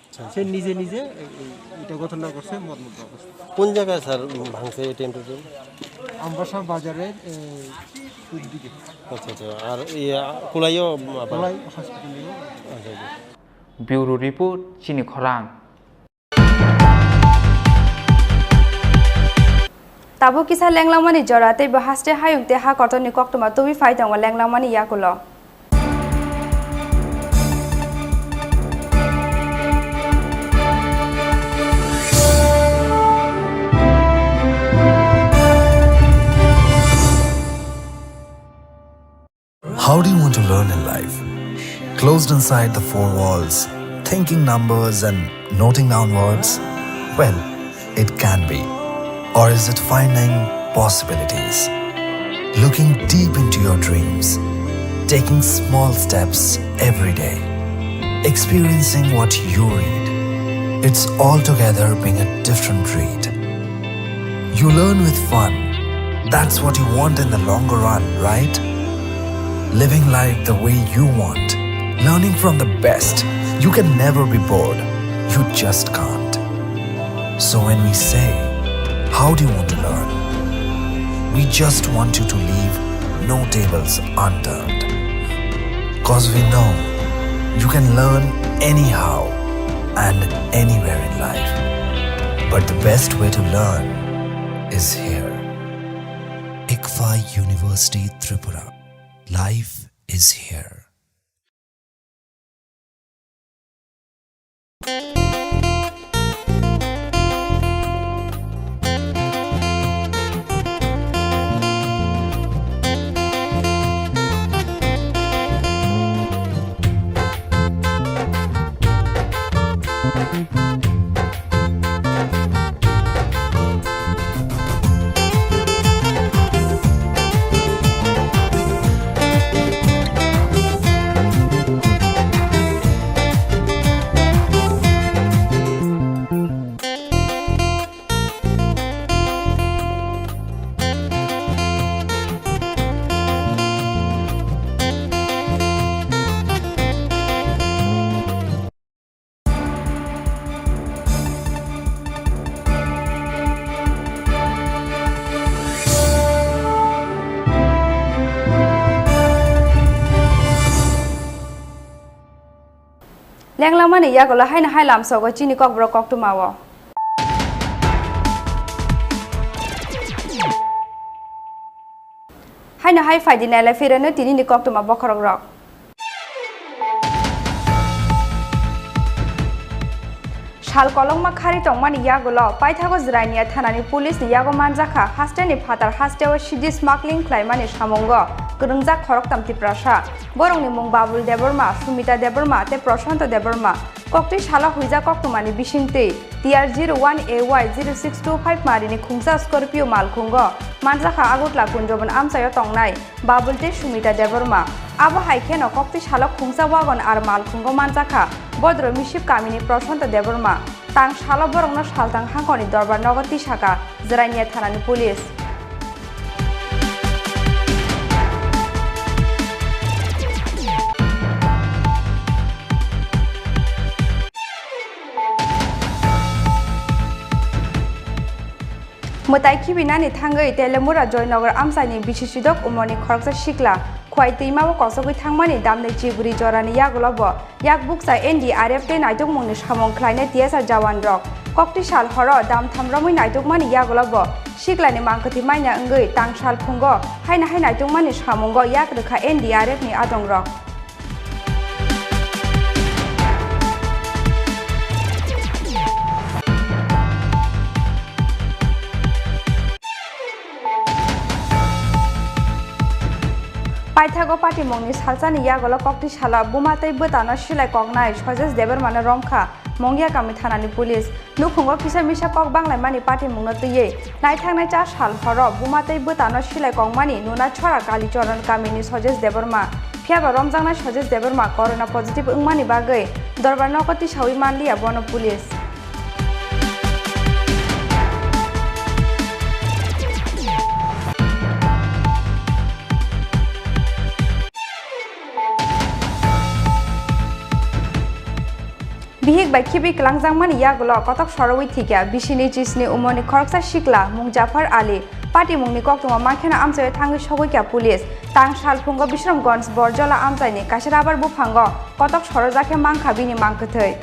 আচ্ছা। সে নিজে নিজে এই, এই, এটা ঘটনা করছে, মর্মান্তিক অবস্থা। কোন জায়গায় স্যার ভাঙছে এটিএম টেটিএম? আমবাসা বাজারের, এ, পূব দিকে। আচ্ছা, আচ্ছা। আর ইয়ে, কুলাইও আবার? কুলাই হসপিটালেও। আচ্ছা, আচ্ছা। Bureau report, Chini Khorang. Tabuk kisa lenglangmani jora tei bo haste hayung tei ha kotorni koktwma tubui phai tongo lenglangmani yakulo. How do you want to learn in life? Closed inside the four walls, thinking numbers and noting down words? Well, it can be. Or is it finding possibilities? Looking deep into your dreams, taking small steps every day, experiencing what you read. It's altogether being a different read. You learn with fun. That's what you want in the longer run, right? Living life the way you want. Learning from the best. You can never be bored. You just can't. So when we say, "How do you want to learn?" We just want you to leave no tables unturned. 'Cause we know you can learn anyhow and anywhere in life. But the best way to learn is here. ICFAI University Tripura. Life is here. Lenglamani yagulo haino hai lamsogo chini kokborok koktwmao. Haino hai phaidi nailai phirano tinini koktwma bokhorokrok. Sal kolokma khari tongmani yagulo paithago Jirania thanani police ni yago manjakha hasteni phatar hasteo sidi smuggling khlaimani samungo kwrwngjak khoroktham Tiprasa. Borokni mung Babul Debbarma, Sumita Debbarma tei Prashanto Debbarma. Koktwi salo huijak koktwmani bisingtwi T R zero one A Y zero six two five marini khungsa Scorpio malkhungo manjakha Agartala Kunjobon amchaio tongnai Babul tei Sumita Debbarma. Abo hai kheno koktwi salo khungsa wagon R malkhungo manjakha Bodro Misip kamini Prashanto Debbarma. Tang salo borokno saltang hangkoni dorbar nogo tisaka Jirania thanani police. Mwtai khibinani thangwi Telemura Joynagar amchaini bisi sidok umorni khoroksa sikla Khwai twimao kosogwi thangmani damni chiburi jorani yagulo bo yak bukcha N D R F tei naitukmungni samung khlainai T S R jawan rok. Kokti sal horo dam tham romwi naitukmani yagulo bo siklani mangkwthwi manya wngwi tang sal phungo haino hai naitukmani samungo yak rwkha N D R F ni adongrok. Paithago patimungni salsani yagulo kokti salo buma tei bwtano silai koknai Sojesh Debbarmano romkha Mongia kami thanani police. Nukhungo kisa misa kok banglaimani patimungno twiwi naithangnai cha sal horo buma tei bwtano silai kongmani nuna chora Kalichoron kamini Sojesh Debbarma. Phiyaba romjaknai Sojesh Debbarma corona positive wngmani bagwi dorbar nogo tisawi manliya bono police. Bihik bai khibi kwlangjakmani yagulo kotok sorowi thikya bisini chisni umorni khoroksa sikla mung Jafar Ali. Patimungni koktwma mankheno amchaio thangwi sogwikya police. Tang salphungo Bishramganj Borjola amchaini kaisa rabar buphango kotok sorojakhe mankha bini mangkwthwi.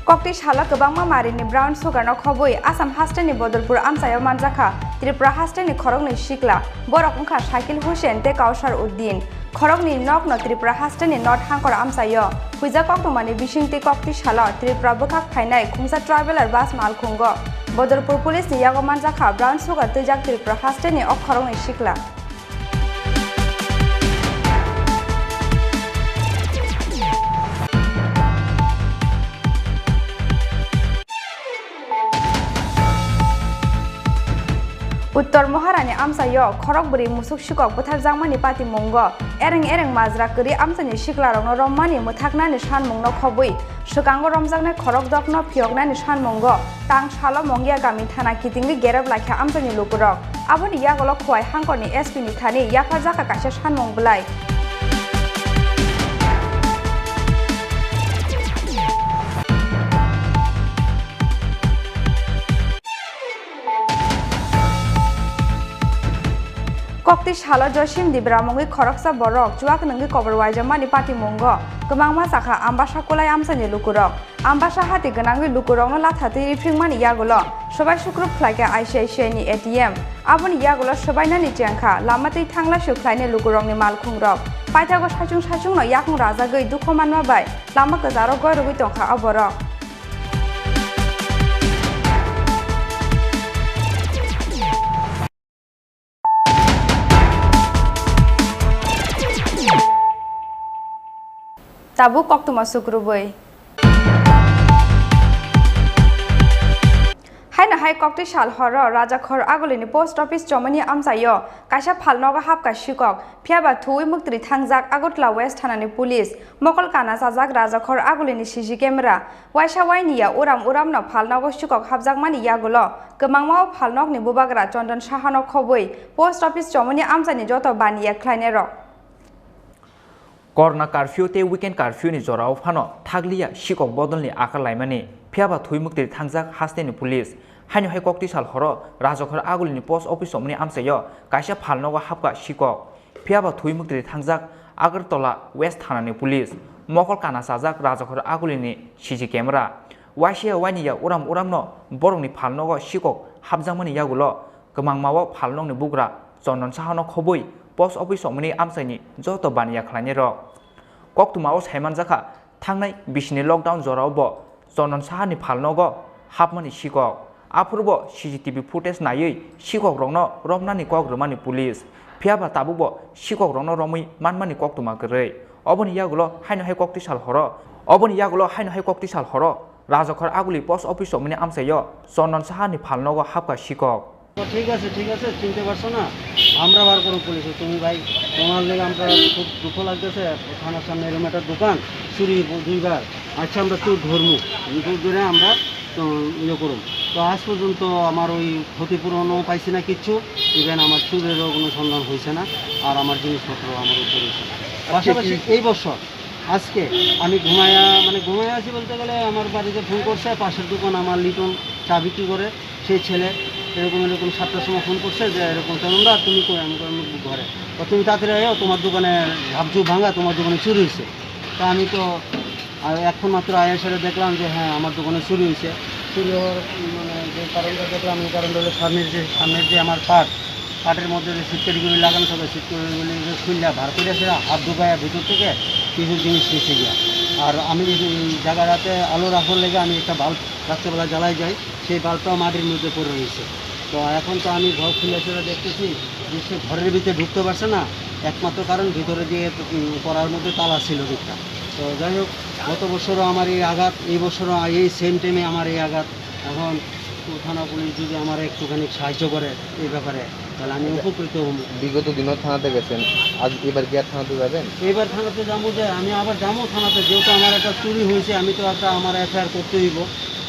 Kokti salo kwbangma marini brown sugar no khobwi Assam hasteni Bodolpur amchaio manjakha Tripura hasteni khoroknwi sikla. Borok wngkha Shakil Hussain tei Kausar Uddin. Khoroknwi nokno Tripura hasteni North Hangkor amchaio huijak koktwmani bisingtwi kokti salo Tripura bwkhak phainai khungsa traveller bus malkhungo Bodolpur police ni yago manjakha brown sugar twijak Tripura hasteni o khoroknwi sikla. Uttor Moharani amchaio khorok bwrwi musuk sikok bwtharjakmani patimungo ereng ereng majra kwrwi amchaini siklarokno rommani mwthaknani sanmungno khobwi swkango romjaknai khorok dokno phiyoknani sanmungo tang salo Mongia kami thana kitingwi gerep laikha amchaini lukurok. Aboni yagulo Khowai hangkorni S P ni thani yapharjakha kaisa sanmung bwlai. Kokti salo Josim Dibra mungwi khoroksa borok chuak nungwi kobor waijakmani patimungo kwbangma chakha Ambasa Kulai amchaini lukurok. Ambasa hati gwnangwi lukurokno latha twi riphringmani yagulo swbai sukrup khlaikha I C I C I ni A T M. Aboni yagulo swbainani chengkha lama twi thanglaisu khlainai lukurokni malkhungrok. Paithago saichung saichungno yakung rajagwi dukhu manma bai lama kwcharo goirogwi tongkha o borok. Tabuk koktwma sukrubwi. Haino hai kokti sal horo Rajakhor Agulini post office chomani amchaio kaisa phalnogo hapkha sikok, phiyaba thuwi muktri thangjak Agartala West thanani police. Mokol kana chajak Rajakhor Agulini C C camera. Waisa wainiya uram uramno phalnogo sikok hapjakmani yagulo kwbangma o phalnokni bubagra Chondon Sahano khobwi post office chomani amchaini joto baniya khlainairok. Corona curfew tei weekend curfew ni jorao phano thakliya sikok bodolni akar laimani, phiyaba thwi muktri thangjak hasteni police. Haino hai kokti sal horo Rajakhor Agulini post office chomani amchaio kaisa phalnogo hapkha sikok. Phiyaba thwi muktri thangjak Agartala West thanani police. Mokol kana chajak Rajakhor Agulini C C camera. Waisa wainiya uram uramno borokni phalnogo sikok hapjakmani yagulo kwbangma o phalnokni bugra Chondon Sahano khobwi post office chomani amchaini joto baniya khlainairok. Koktwma o saimanjakha, thangnai bisini lockdown jorao bo Chondon Sahani phalnogo hapmani sikok. Aphuru bo C C T V footage naiwi sikokrokno romnani kok rwmani police. Phiyaba tabuk bo sikokrokno romwi manmani koktwma kwrwi. Oboni yagulo haino hai kokti sal horo, oboni yagulo haino hai kokti sal horo Rajakhor Aguli post office chomani amchaio Chondon Sahani phalnogo hapkha sikok. ঠিক আছে, ঠিক আছে, চিনতে পারছো না? আমরা বার করো পুলিশে। তুমি ভাই, তোমার লেগে আমরা খুব দুঃখ লাগতেছে। থানার সামনে এরকম একটা দোকান চুরি ব-, দুইবার। আচ্ছা, আমরা চোর ধরমু। চোর ধরে আমরা তো ইয়ে করুম। তো আজ পর্যন্ত আমার ওই ক্ষতিপূরণও পাইছি না কিচ্ছু, ইভেন আমার চুরেরও কোনো সন্ধান হয়েছে না, আর আমার জিনিসপত্র আমার উপরে হয়েছে। পাশাপাশি এই বছর আজকে আমি ঘুমায়া, মানে, ঘুমায়া আছি বলতে গেলে আমার বাড়িতে ফোন করছে, পাশের দোকান আমার লিটন চা বিক্রি করে, সেই ছেলে এরকম এরকম সাতটার সময় ফোন করছে যে, "এরকম চন্দনদা, তুমি কই?" আমি কই, "আমি ঘরে।" "তো তুমি তাড়াতাড়ি আয়ো, তোমার দোকানে ঝাপঝুপ ভাঙা, তোমার দোকানে চুরি হয়েছে।" তা আমি তো আর এখন মাত্র আয়া সেটা দেখলাম যে, হ্যাঁ, আমার দোকানে চুরি হয়েছে। চুরি হওয়ার, মানে, যে কারণটা দেখলাম, এই কারণটা হলো সামনের যে, সামনের যে আমার পার্ট, পার্টের মধ্যে যে সিট ক্যাটাগরি লাগানো থাকে, সিট ক্যাটাগরি খুললে বার করে আসে হাত ঢুকায় ভিতর থেকে কিছু জিনিস নিচে গিয়া। আর আমি এই জায়গাটাতে আলো রাখার লেগে আমি একটা বাল্ব রাত্রেবেলা জ্বালাই যাই, সেই বাল্বটাও মাটির মধ্যে পড়ে রয়েছে। তো এখন তো আমি ঘর খুলে চলে দেখতেছি যে সে ঘরের ভিতরে ঢুকতে পারছে না, একমাত্র কারণ ভিতরে দিয়ে, উম, করার মধ্যে তালা ছিল দিকটা। তো যাই হোক, গত বছরও আমার এই আঘাত, এই বছরও এই সেম টাইমে আমার এই আঘাত। এখন থানা পুলিশ যদি আমার একটুখানি সাহায্য করে এই ব্যাপারে, তাহলে আমি উপকৃত হব। বিগত দিনও থানাতে গেছেন, আজ এবার কি আর থানাতে যাবেন? এবার থানাতে যাবো, যে আমি আবার যাবো থানাতে, যেহেতু আমার একটা চুরি হয়েছে, আমি তো একটা আমার এফআইআর করতে হইব,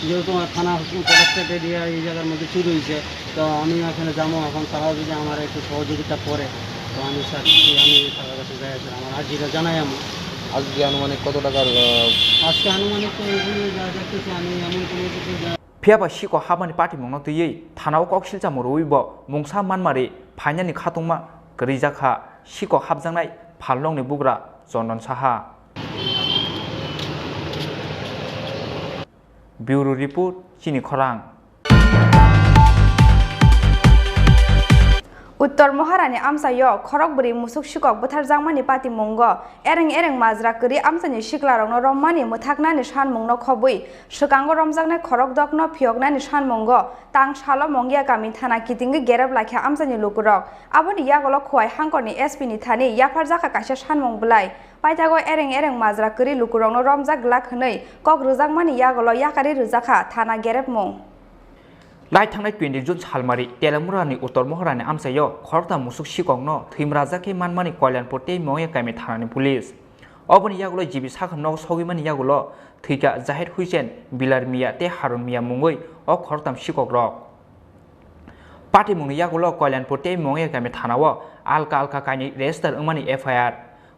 যেহেতু আমার থানা তরফ থেকে দিয়ে এই জায়গার মধ্যে চুরি হয়েছে, তো আমি এখানে যাবো। এখন তারাও যদি আমার একটু সহযোগিতা করে, তো আমি স্যার, আমি তার কাছে যাই, স্যার, আমার আর্জিটা জানাই আমি। আজকে আনুমানিক কত টাকার, আহ, আজকে আনুমানিক তো এখানে যা দেখতেছি আমি এমন কোনো কিছু যা Phiya ba sikok hapmani patimungno twiwi thanao kok silchamo rwui bo mungsa manmari phainani khatungma kwrwi jak kha sikok hapjaknai Phalnokni bugra Chondon Saha. Bureau Report, Chini Khorang. Uttor Moharani amchaio khorokbwrwi musuk sikok bwtharjakmani patimungo ereng ereng majra kwrwi amchaini siklarokno romnani mwthaknani sanmungno khobwi, swkango romjaknai khorokdokno phiyoknani sanmungo tang salo Mongia kami thana kitingwi gerep laikha amchaini lukurok. Aboni yagulo Khowai hangkorni S P ni thani yapharjakha kaisa sanmung bwlai. Paithago ereng ereng majra kwrwi lukurokno romjak glak hwnwi kok rwjakmani yagulo yakarwi rwjakha thana gerepmung. Lai thangnai twenty June salmari Telamurani Uttor Moharani amchaio khoroktham musuk sikokno thwimrajak khe manmani Koilanpur tei Mongia kami thanani police. Oboni yagulo G B sakhamno sogwimani yagulo thwikha Jahid Hussein, Bilal Mia tei Harun Mia mungwi o khoroktham sikokrok. Patimungni yagulo Koilanpur tei Mongia kami thanao alka alka kainwi register wngmani F I R.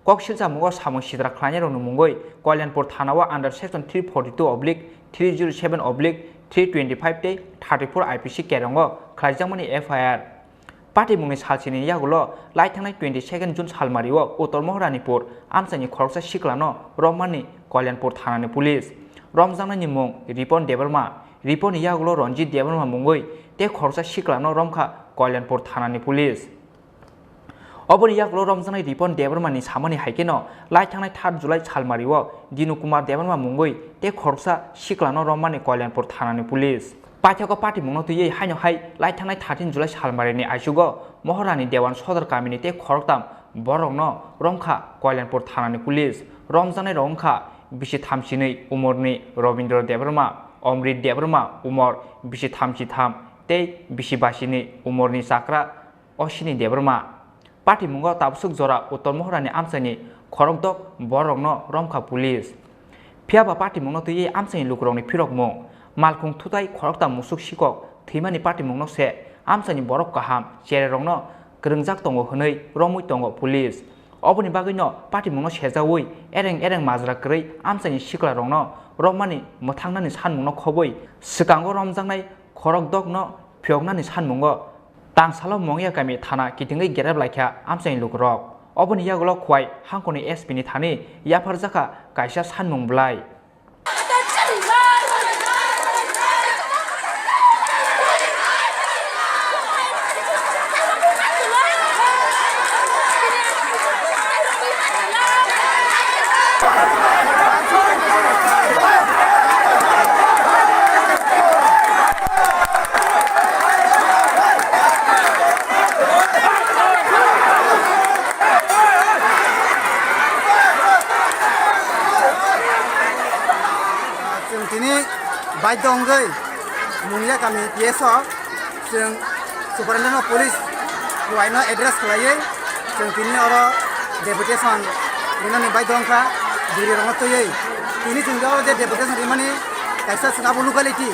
Kok silchamungo samung sitra khlainairokni mungwi Koilanpur thanao under section three forty two oblique three zero seven oblique three twenty five tei thirty four I P C kerongo khlaijakmani F I R. Patimungni salsini yagulo lai thangnai twenty second June salmario Uttor Moharanipur amchaini khoroksa siklano rommani Koilanpur thanani police. Romjaknaini mung Ripon Debbarma, Riponni yagulo Ranjit Debbarma mungwi tei khoroksa siklano romkha Koilanpur thanani police. Oboni yagulo romjaknai Ripon Debbarmani samani hai kheno lai thangnai third July salmario Dinu Kumar Debbarma mungwi tei khoroksa siklano romani Koilanpur thanani police. Paithakgo patimungno twiwi haino hai lai thangnai thirteen July salmarini aisugo Moharani Dewan Sodor kamini tei khoroktham borokno romkha Koilanpur thanani police. Romjaknairok wngkha bisi thamsinwi umorni Robindra Debbarma, Omrit Debbarma umor bisi thamsitham tei bisi basini umorni chakra Oshini Debbarma. Patimungo tabswk jora Uttor Moharani amchaini khorokdok borokno romkha police. Phiya ba patimungno twiwi amchaini lukurokni phirokmung, malkhung thutai khoroktham musuk sikok thwimani patimungno se amchaini borok kaham chererokno kwrwngjak tongo hwnwi romwi tongo police. Oboni bagwino patimungno sejaui ereng ereng majra kwrwi amchaini siklarokno romani mwthangnani sanmungno khobwi swkango romjaknai khorokdokno phiyoknani sanmungo Tangsalo Mongya kami thana kitingwi gerep laikha amchaini lukurok. Oboni yagulo Khowai hangkoni S P ni thani yapharjakha kaisa sanmung bwlai. Chwng tini baidho wngwi Mungya kami P S o chwng Superintendent of Police Khowai no address khlaiwi chwng tini oro deputation rinani baidho wngkha, bwrwi rokno twiwi. Tini chwng je oro je deputation rimani kaisa chwng abo locality,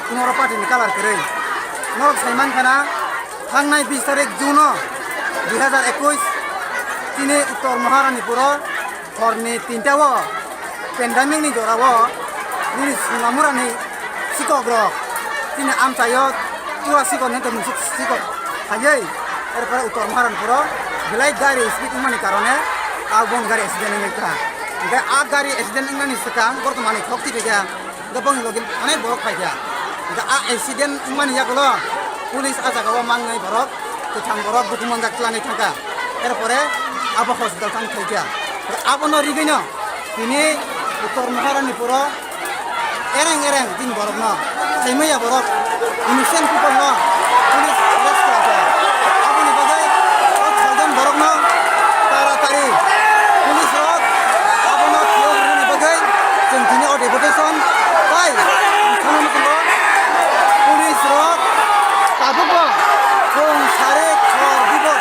kuno oro party ni colour kwrwi. Norok sai mankha na, thangnai bis tarik June o dui hazar ekush chini Uttor Maharanipur o Horni tinta o pandemic ni jora o nini Sonamura ni sikok rok chini amchai o tura sikok ni tongmung sik-, sikok phaiwi, erpore Uttor Maharanpur o belai gari speed wngmani karone a bon gari accident wngwi kha. Hingke a gari accident wngnani swkang bortomani thok twi phaikha. Hingke bongni logi onek borok phaikha. Hingke a accident wngmani yagulo police a jaga o mangnai borok, kwthang borok bukhuk manjak chwlangwi thangkha. Erpore abo hospital thang thaikha. Hingke abono rigwino tini Uttor Maharani puro ereng ereng din borok no, saimaya borok innocent people no police arrest kha kha. Aboni bagwi o soi jon borok no taratari police rok abono thwio rwna bagwi chwng tini o deputation bai thangma tongo. Police rok tabukbo chwng sari khor dibo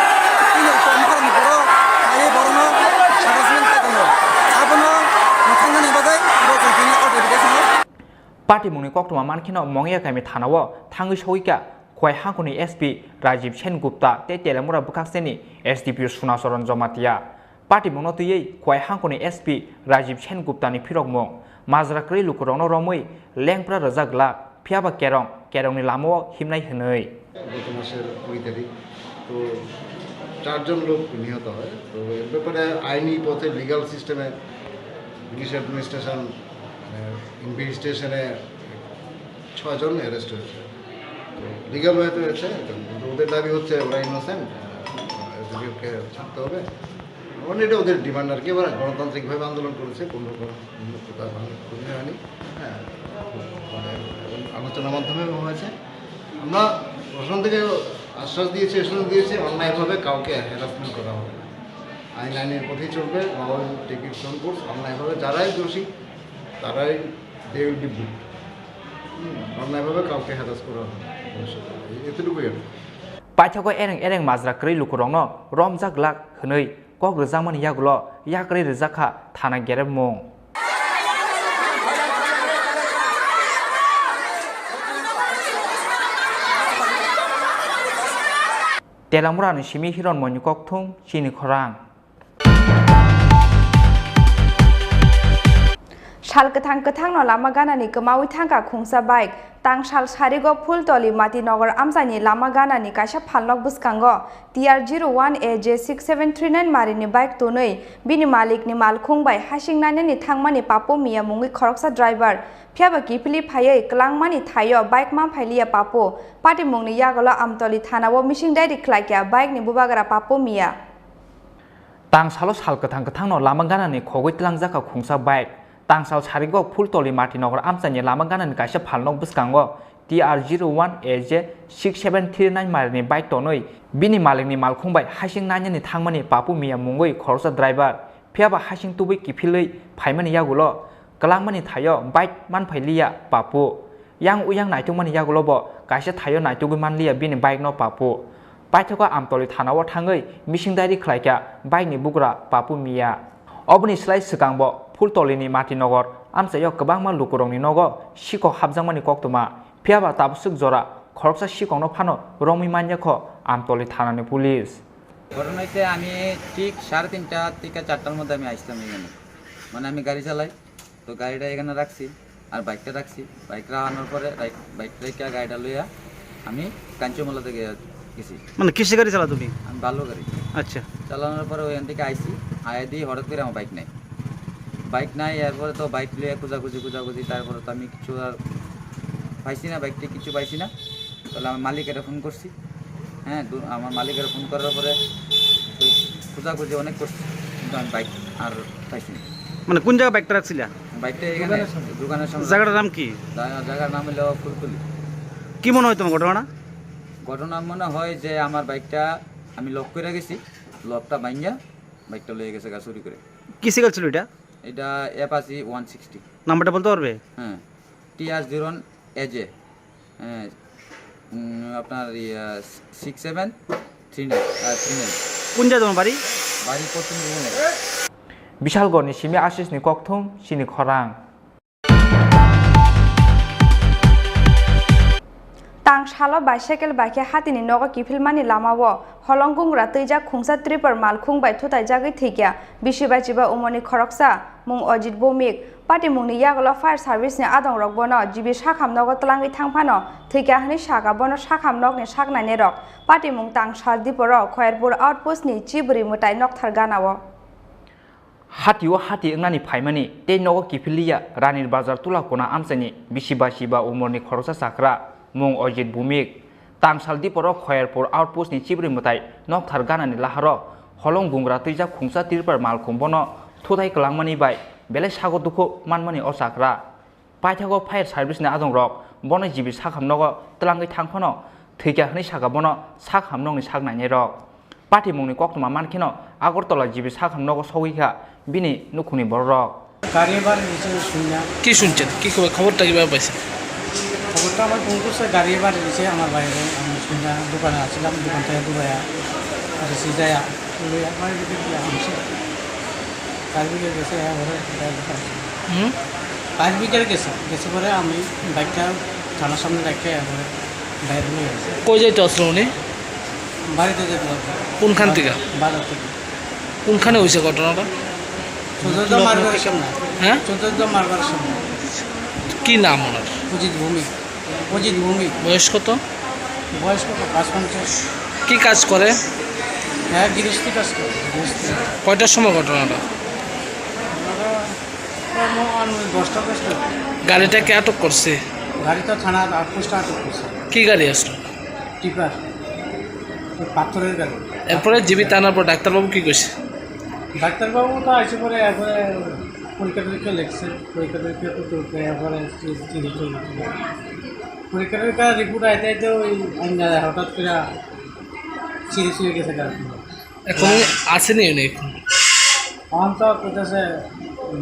tini Uttor Maharani puro khaiwi borokno harassment khlai tongo. Abono mwthangnani bagwi bo chwng tini o deputation o. Patimungni koktwma mankheno Mongya Kaimi thanao thangwi sogwikha Khowai hangkhorni S P Rajiv Sen Gupta tei Telamura bwkhakseni S D P O Sunacharan Jamatia. Patimungno twiwi Khowai hangkhorni S P Rajiv Sen Guptani phirokmung, majra kwrwi lukurokno romwi lengpra rwjak glak, phiyaba kerong, kerongni lamao himnai hwnwi. গত মাসের কুড়ি তারিখ। তো চারজন লোক নিহত হয়। তো এর ব্যাপারে আইনি পথে, লিগ্যাল সিস্টেমে, পুলিশ অ্যাডমিনিস্ট্রেশন, মানে, ইনভেস্টিগেশনে ছয়জন অ্যারেস্ট হয়েছে। তো লিগ্যাল ওয়েতে হয়েছে, কিন্তু ওদের দাবি হচ্ছে ওরা ইনোসেন্ট, এদেরকে ছাড়তে হবে। মানে, এটা ওদের ডিমান্ড আর কি। ওরা গণতান্ত্রিকভাবে আন্দোলন করেছে, কোনো রকম উন্মুক্ততা ভাঙ-, খুঁজে হয়নি। হ্যাঁ, মানে, এবং আলোচনার মাধ্যমে হয়েছে। আমরা প্রশাসন থেকে আশ্বাস দিয়েছি, এসুরেন্স দিয়েছি, অন্যায়ভাবে কাউকে হ্যারাসমেন্ট করা হবে না। আইন আইনের পথেই চলবে, law will take its own course. অন্যায়ভাবে যারাই দোষী, তারাই, দে উইল বি বুকড। অন্যায়ভাবে কাউকে হ্যারাস করা হবে না ভবিষ্যতে। এই, এতটুকুই আর কি। Paithago ereng ereng majra kwrwi lukurokno romjak glak hwnwi kok rwjakmani yagulo yakrwi rwjak kha thana gerepmung. Telamurani simi Hironmoyni kokthum chini khorang. Sal kwthang kwthangno lama ganani kwmaui thangkha khungsa bike. Tang sal sarigo Phultoli Matinagar amchaini lama ganani kaisa phalnok bwskango T R zero one A J six seven three nine marini bike tonwi bini malikni malkhung bai hasing nainani thangmani Papu Miya mungwi khoroksa driver. Phiyaba kiphilwi phaiwi kwlangmani thaio bike manphailiya Papu. Patimungni yagulo Amtoli thanao missing diary khlaikha bike ni bubagra Papu Miya. Tang salo sal kwthang kwthangno lama ganani khogwi twlangjakha khungsa bike. Tang sal sarigo Phultoli Matinagar amchaini lama ganani kaisa phalnok bwskango T R zero one A J six seven three nine marini bike tonwi bini malikni malkhung bai hasing nainani thangmani Papu Miya mungwi khoroksa driver. Phiyaba hasing tubui kiphilwi phaimani yagulo kwlangmani thaio bike manphailiya Papu. Yang uyang naitokmani yagulo bo kaisa thaio naitogwi manliya bini bike no Papu. Paithago Amtoli thanao thangwi missing diary khlaikha bike ni bugra Papu Miya. Oboni slai swkangbo Phultolini Matinagar amchaio kwbangma lukurokni nogo sikok hapjakmani koktwma. Phiyaba tabuk swk jora khoroksa sikokno phano romwi manya kho Amtoli thanani police. ঘটনা হচ্ছে আমি ঠিক সাড়ে তিনটা থেকে চারটার মধ্যে আমি আসতাম এখানে, মানে আমি গাড়ি চালাই, তো গাড়িটা এখানে রাখছি আর বাইকটা রাখছি। বাইক রাখানোর পরে রাইট-, বাইক রেখে গাড়িটা লইয়া আমি কাঞ্চনমালা থেকে গেছি। মানে কিসে গাড়ি চালা তুমি? আমি বালুর গাড়ি। আচ্ছা। চালানোর পরে ওইখান থেকে আইছি, আয়া দিয়ে হঠাৎ করে আমার বাইক নাই। বাইক নাই, এরপরে তো বাইক লইয়া খোঁজাখুঁজি, খোঁজাখুঁজি, তারপরে তো আমি কিছু আর পাইছি না, বাইকটা কিছু পাইছি না। তাহলে আমার মালিকের ফোন করছি, হ্যাঁ, দু-, আমার মালিকের ফোন করার পরে তো খোঁজাখুঁজি অনেক করছি, কিন্তু আমি বাইক আর পাইছি না। মানে কোন জায়গায় বাইকটা রাখছিলা? বাইকটা এখানে দোকানের সামনে। দোকানের সামনে। জায়গাটার নাম কি? জা-, জায়গার নাম হলো ফুলতলি। কি মনে হয় তোমার ঘটনাটা? ঘটনা মনে হয় যে আমার বাইকটা আমি লক করে গেছি, লকটা ভাঙিয়া বাইকটা লয়ে গেছে গা চুরি করে। কি সাইকেল ছিল এটা? এটা অ্যাপাচি ওয়ান সিক্সটি। নাম্বারটা বলতে পারবে? হ্যাঁ, টি আর জিরো এ জে, হ্যাঁ, উম, আপনার ইয়া, সিক্স সেভেন থ্রি নাইন, আহ, থ্রি নাইন। কোন জায়গা তোমার বাড়ি? বাড়ি পশ্চিম ভুবনে। Bishalgorni simi Ashisni kokthum chini khorang. Tang salo bicycle bai khe hatini nogo kiphilmani lamao holong gungra twijak khungsa tripper malkhung bai thutaijagwi thwikya bisi bai chiba umorni khoroksa mung Ojit Bhowmik. Patimungni yagulo fire service ni adongrok bono G B sakham nogo twlangwi thangphano thwikya hwnwi sakha bono sakham nokni saknainairok. Patimung tang sal diporo Khoyerpur outpost ni chibri mwtai nokthar ganao. Hati o hati wngnani phaimani tei nogo kiphilliya Ranir Bazar Tulakona amchaini bisi ba chiba umorni khoroksa chakra mung Ojit Bhowmik. Tang sal diporo Khoyerpur outpost ni chibri mwtai nokthar ganani laharo holong gungra twijak khungsa tripper malkhung bono thutai kwlangmani bai Belai sago dukhu manmani o chakra. Paithago fire service ni adongrok bono G B sakham nogo twlangwi thang phano thwikha hwnwi sakha bono sakham nokni sak nainai rok. Patimungni koktwma mankheno Agartala G B sakham nogo sogwi kha bini nukhungni bororok. গাড়ি এবার নিচে শুনি না। কি শুনছেন? কি খবর? খবরটা কিভাবে পাইছেন? খবরটা আমার ফোন করছে, গাড়ি এবার নিচে আমার বাইরে, আমি শুনি না, দোকানে আসছিলাম, দোকান থেকে দূরে বেশি যায়, লইয়া বাড়ি দিকে গিয়া আনছে। ফায়ার ব্রিগেড গেছে, হ্যাঁ, ওরা বাইরে দিকে আসছে। হুম? ফায়ার ব্রিগেড গেছে, গেছে পরে আমি বাইকটা থানার সামনে রাখতে, এরপরে বাইরে নিয়ে গেছে। কই যাইতে আসলো উনি? বাড়িতে যেতে হবে। কোনখান থেকে? বাজার থেকে। কোনখানে হয়েছে ঘটনাটা? চতুর্থ মার্কেটের সামনে। হ্যাঁ? চতুর্থ মার্কেটের সামনে। কি নাম ওনার? অজিত ভৌমিক। অজিত ভৌমিক। বয়স কত? বয়স কত? পাঁচপঞ্চাশ। কি কাজ করে? হ্যাঁ, গৃহস্থী কাজ করে, গৃহস্থী। কয়টার সময় ঘটনাটা? ওনারা প্রায় মনে হয় দশটা, দশটা। গাড়িটা কে আটক করছে? গাড়ি তো থানার আউটপোস্টে আটক করছে। কি গাড়ি আসলো? টিপার, ওই পাথরের গাড়ি। এরপরে জিবি টানার পর ডাক্তারবাবু কি কইছে? ডাক্তারবাবু তো আইসে পরে এরপরে পরীক্ষা টরীক্ষা লেখছে, পরীক্ষা টরীক্ষা তো করতে এরপরে চি-, চিকিৎসা করতে। পরীক্ষা টরীক্ষা রিপোর্ট আইতে আইতে ওই আইনা হঠাৎ করে সিরিয়াস হয়ে গেছে গাড়ি। এখন আসেনি উনি এখন? এখন তো কইতেছে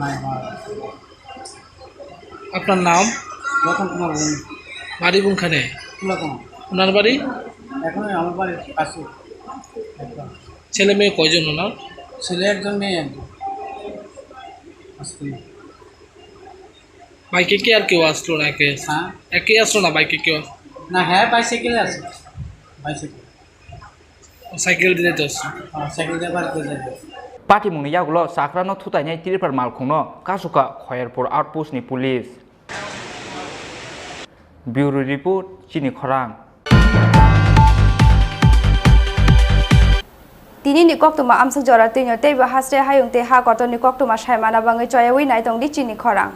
নাই, মারা গেছে। আপনার নাম? রতন কুমার ভৌমিক। বাড়ি কোনখানে? কুলাকুমা। ওনার বাড়ি? এখন আমার বাড়ির পাশে। একটা। ছেলে মেয়ে কয়জন ওনার? ছেলে একজন, মেয়ে একজন। আজকে। বাইকে কি আর কেউ আসলো না, একে? হ্যাঁ? একে আসলো না বাইকে কেউ? না, হ্যাঁ, বাইসাইকেলে আসে। বাইসাইকেল। সাইকেল দিয়ে যাইতে আসছে। হ্যাঁ, সাইকেল দিয়ে বাড়িতে যাইতে আসছে। Patimungni yagulo chakrano thutainai Tripura malkhungno kasukha Khoyerpur outpost ni police. Bureau report, Chini Khorang. Tinini koktwma amswk jora twino teibo hasre hayung tei ha kotorni koktwma saimana bangwi choyawi naitongdi Chini Khorang.